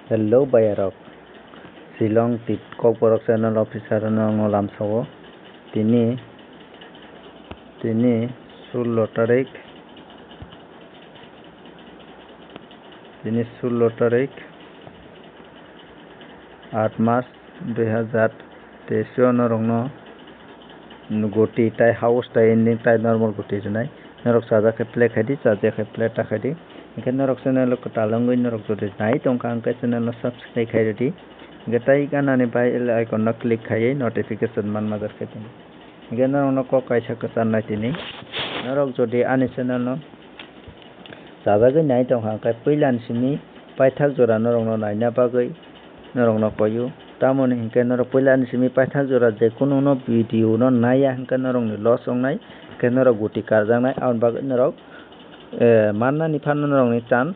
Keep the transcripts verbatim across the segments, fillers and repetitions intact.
Hello bayarok, Shillong tit Kokborok channel officer no ang lamsao. Tini, tini sullo tarik, tini sullo tarik, aat mas dui hazar teis o norokno goti tai house tai ending tai normal goti rwnai. Norok chajak khe play khai di, chajak khe play ta khai di. Hinkhe norok channel o kwtal wngwi norok jodi nai tongkha, hinkhe channel no subscribe khai rwdi. Hinkhe tai ganani bell icon no click khaiwi notification man majak khe tini. Hinkhe norokno kok kaisa kwchar nai tini. Norok jodi ani channel no chajagwi nai tongkha, hinkhe puilani simi paithak jora norokno naina bagwi norokno koiyo. Tamoni hinkhe norok puilani simi paithak jora je kununo video no naiya hinkhe norokni loss wngnai, hinkhe norok goti karjaknai, aboni bagwi norok, eh, mannani phano norokni chance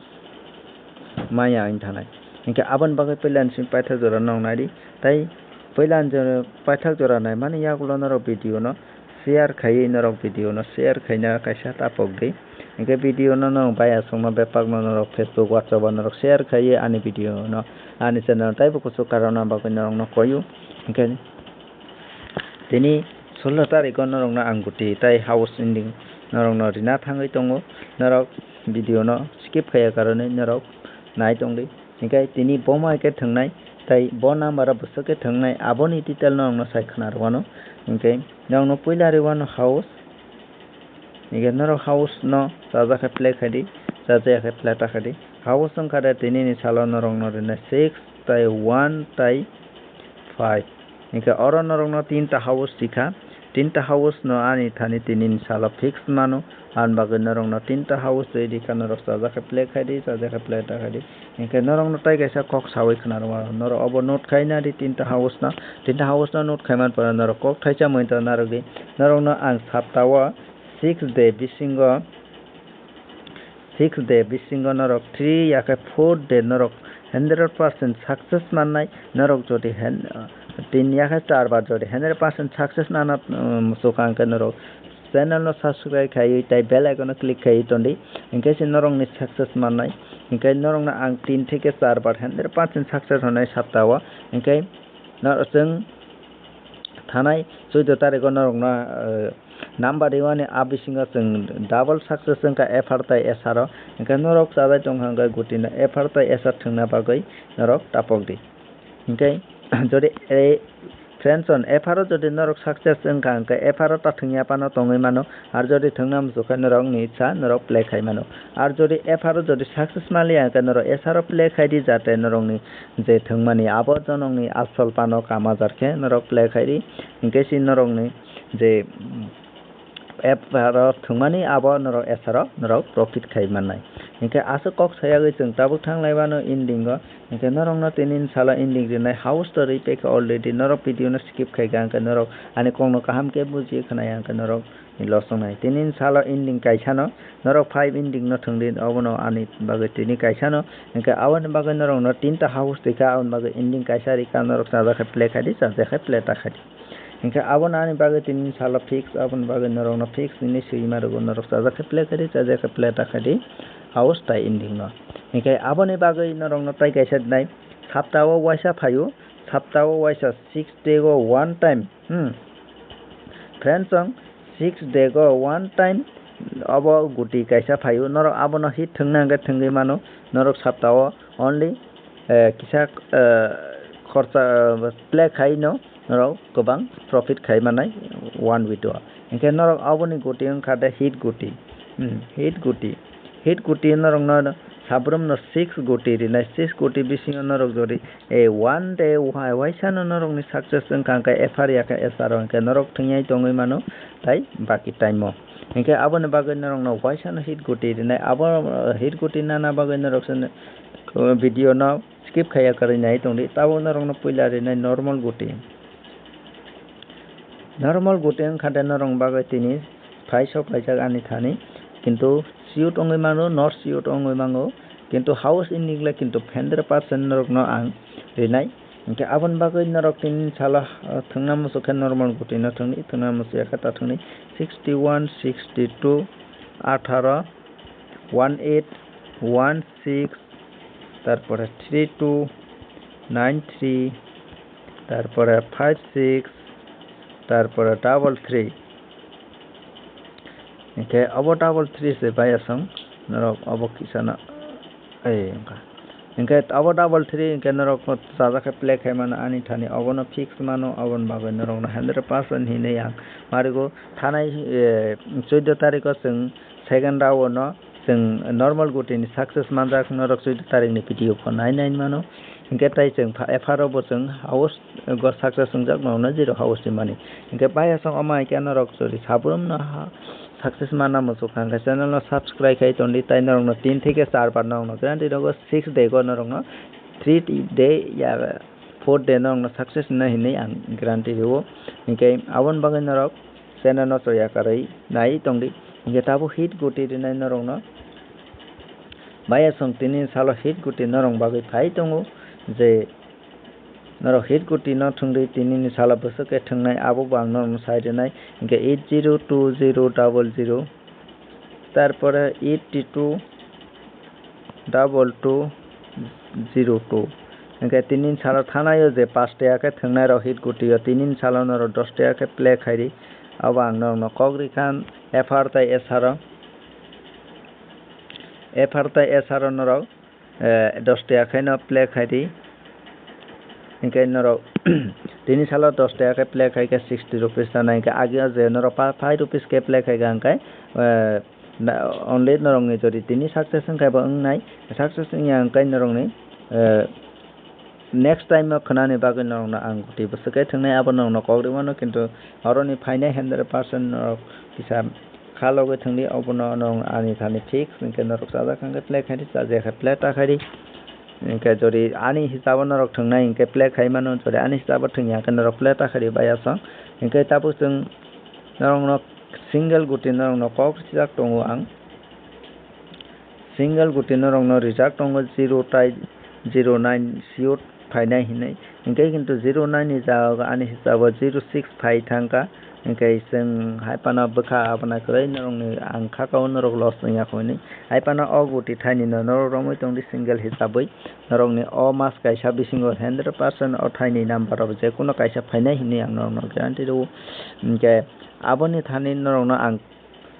maya wng thanai. Hinkhe aboni bagwi puilani simi paithak jora norok naidi, tai puilani jora, paithak jora naimani yagulo norok video no share khaiwi norok video no share khaina kaisa tapok di. Hinkhe video no norok bai aswkno bebak no norok Facebook, WhatsApp o norok share khaiwi ani video no, ani channel no taibo kuchuk karokna bagwi norokno koiyo. Hinkhe tini sullo tarikh o norokno ang goti tai house ending norokno rina thangwi tongo. Norok video no skip khaiya karone norok nai tongdi. Hinkhe tini bo mai khe thwngnai, tai bo number o bwswk khe thwngnai, aboni detail no ang no sai khna rwano. Hinkhe norok no puila rwano house, hinkhe norok house no chajak khe play khai di, chajak khe play ta khai di. House wngkha de tini ni salo norok no rwnai six tai one tai five. Hinkhe oro norokno tinta house rikha, tinta house no ani thani tini ni salo fix mano, aboni bagwi norokno tinta house twi rikha, norok chajak khe play khai di, chajak khe play ta khai di. Hinkhe norokno tai kaisa kok sawi khna rwmano, norok obo note khai na di tinta house no, tinta house no note khai man phano norok kok thaisa mui ta narwk di, norokno ang sapta o six day bisingo six day bisingo norok three ya khe four day norok hundred percent success mannai. Norok jodi hen-, tin ya khe char bar jodi hundred percent success nana, um, muchukha hinkhe norok channel no subscribe khaiwi tai bell icon no click khaiwi tondi. Hinkhe se norokni success mannai. Hinkhe norokno ang tin theke char bar hundred percent success hwnwi sapta o. Hinkhe norok chwng thanai chwddo tarikh o norokno, uh, number rwmani a bisingo chwng double success wngkha F R tai S R o. Hinkhe norok chajai tongkha hinkhe gutino F R tai S R thwngna bagwi norok tapok di. Hinkhe jodi, eh, friends on F R o jodi norok success wngkha hinkhe F R o ta thwngya phano tongwi mano, ar jodi thwngna muchukha norokni ichha norok play khai mano. Ar jodi F R o jodi success maliya hinkhe norok S R o play khai di, jate norokni je thwngmani abo jonokni asol phano kamajar khe norok play khai di. Hinkhe si norokni je, mm, F R o thwngmani abo norok S R o norok profit khai mannai. Hinkhe aswk kok sayagwi chwng tabuk thang lai mano ending o. Hinkhe norokno tini ni salo ending rinai house to rwi paikha already, norok video no skip khaikha hinkhe norok ani kokno kaham khe bujiwi khwnaya hinkhe norok ni loss wngnai. Tini ni salo ending kaisa no, norok five ending no thwngdi, obono ani bagwi tini kaisa no. Hinkhe aboni bagwi norokno tinta house rikha, aboni bagwi ending kaisa rikha, norok chajak khe play khai di, chajak khe play ta khai di. Hinkhe abono ani bagwi tini salo fix, aboni bagwi norokno fix hinwi swima rwgo, norok chajak khe play khai di, chajak khe play ta khai di, house tai ending no. Hinkhe aboni bagwi norokno tai kaisa dinai, sapta o waisa phaio, sapta o waisa six day o one time, hmm. Friends, chwng six day o one time obo guti kaisa phaio, norok abono hit thwngna hwnkhe thwngwi mano, norok sapta o only, eh, kisa, eh, khorcha, eh, play khai no norok kwbang profit khai manai one video. Hinkhe norok aboni guti wngkha de hit guti, hmm, hit guti, hit guti norokno sabrum no six guti rinai, six guti bisingo norok jodi, eh, one day wai-, waisa no norokni success wngkha hinkhe F R ya khe S R o hinkhe norok thwngyai tongwi mano tai baki time o. Hinkhe aboni bagwi norokno waisa no hit guti rinai, abo, eh, hit guti nana bagwi norok se, eh, video no skip khaiya kwrwi nai tongdi, tabuk norokno puila rinai normal guti. Normal guti wngkha de norokni bagwi tini phai sok laijak ani thani, kintu siyut wngwi mano, not siyut wngwi mango, kintu house ending le kintu hundred percent norokno ang rinai. Hinkhe aboni bagwi norok tini salo, ah, thwngna muchuk khe normal guti no thwngdi, thwngna muchuk ya khe ta thwngdi sixty one, sixty two, atharo, one eight, one six, tarpore three two, nine three, tarpore five six, tarpore double three. Hinkhe obo double three se bayasong norok obo kisano, ei, wngkha. Hinkhe obo double three hinkhe norok chajak khe play khai mano ani thani, obono fix mano, oboni bagwi norokno hundred percent hinwi ang marigo. Thanai, eh, chuddo tarikho chwng second round no chwng normal gutini success manjak norok chuddo tarikni video pho nai nai mano. Hinkhe tai chwng pha-, epharo bo chwng house go success wngjak norokno zero house ni mani. Hinkhe bayasong omo hai khe norok chori sabrumno ha-, success manna muchuk kha, hinkhe channel no subscribe khai tondi, tai norokno tin theke char bar norokno guarantee rogo, six day go norokno, three day ya four day norokno success wngnai hinwi ang guarantee rwo. Hinkhe aboni bagwi norok channel no choya karwi nai tongdi. Hinkhe tabuk hit guti rinai norokno bayasong tini salo hit guti norok bagwi phai tongo je norok hit guti no thwngdi, tini ni salo bwswk khe thwngnai abo bo ang norokno sai rinai. Hinkhe eight zero two zero double zero, tarpore eight two double two zero two. Hinkhe tini salo thanai o je pash taka khe thwngnai rok hit guti o, tini salo norok dos taka khe play khairi, abo ang norokno kok rikha. Ephar tai esaro, ephar tai esaro norok, eh, dos taka khe no play khairi. Hinkhe norok tini salo dos taka khe play khai khe sixty rupees tanai, hinkhe agi o je norok pa-, five rupees khe play khai kha hinkhe, eh, na-, only norokni jodi tini success wngkha bo wngnai, success wngya hinkhe norokni, eh, next time o khwnani bagwi norokno ang guti bwswk khe thwngnai abo norokno kok rwmano, kintu oroni phainai hundred percent norok kisa kha logwi thwngdi, obono norok ani thani fix, hinkhe norok chajak kha hinkhe play khaidi, chajak khe play ta khaidi. Hinkhe jodi ani hisabo norok thwngnai hinkhe play khai mano, jodi ani hisabo thwngya hinkhe norok play ta khaidi bayasong. Hinkhe tabuk chwng norokno single guti norokno kok rijak tongo ang. Single guti norokno rijak tongo zero tai zero nine siyot phainai hinwi. Hinkhe kintu zero nine ni jaga ani hisabo zero six phai thangkha. Hinkhe chwng hai phano bwkha aboni kwrwi norokni ang kha kao norok loss wngya kho hinwi. Hai phano o guti thainino norok romwi tongdi single hisabwi. Norokni o mas kaisa bisingo hundred percent o thaini number rok jekunu kaisa phainai hinwi ang norokno guarantee rwo. Hinkhe aboni thani norokno ang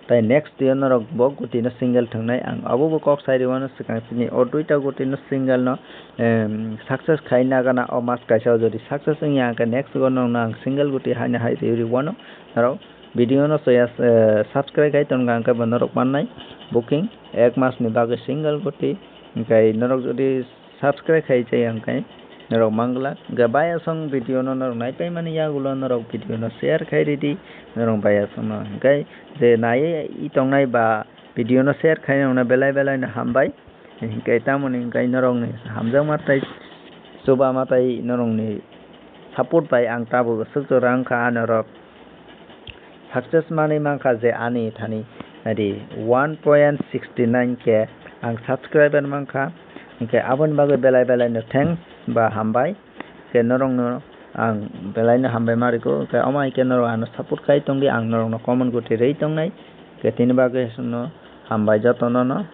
Tai next day o norok bo guti no single thwngnai ang abo bo kok sai rwmano swkang sini o duita guti no single no, em, success khai nagana o mas kaisa o jodi success wngya hwnkhe next go norok no ang single guti haino hai riwi rwmano norok video no soya, eh, subscribe khai tongo hwnkhe bo norok mannai booking ek mas ni bagwi single guti hwnkhe norok jodi subscribe khai chaya hwnkhe norok manglak. Hwnkhe bayasong video no norok naipaimani yagulo norok video no share khai ridi norok bayasong no. Hwnkhe je naiwi tongnai ba video no share khai nokna belai belai no hambai. Hwnkhe tamoni hwnkhe norokni hamjakma tei chubama tei norokni support bai ang tabuk swk jora wngkha norok. Success manwi mankha je ani thani naidi one point sixty nine K ang subscriber mankha, hinkhe aboni bagwi belai belai no thanks ba hambai, hinkhe norokno ang belai no hambai ma rwkho, hinkhe omo hai khe norok ano support khai tongdi, ang norokno comment gotwi rwi tongnai, hinkhe tini bagwi no hambai jotono no.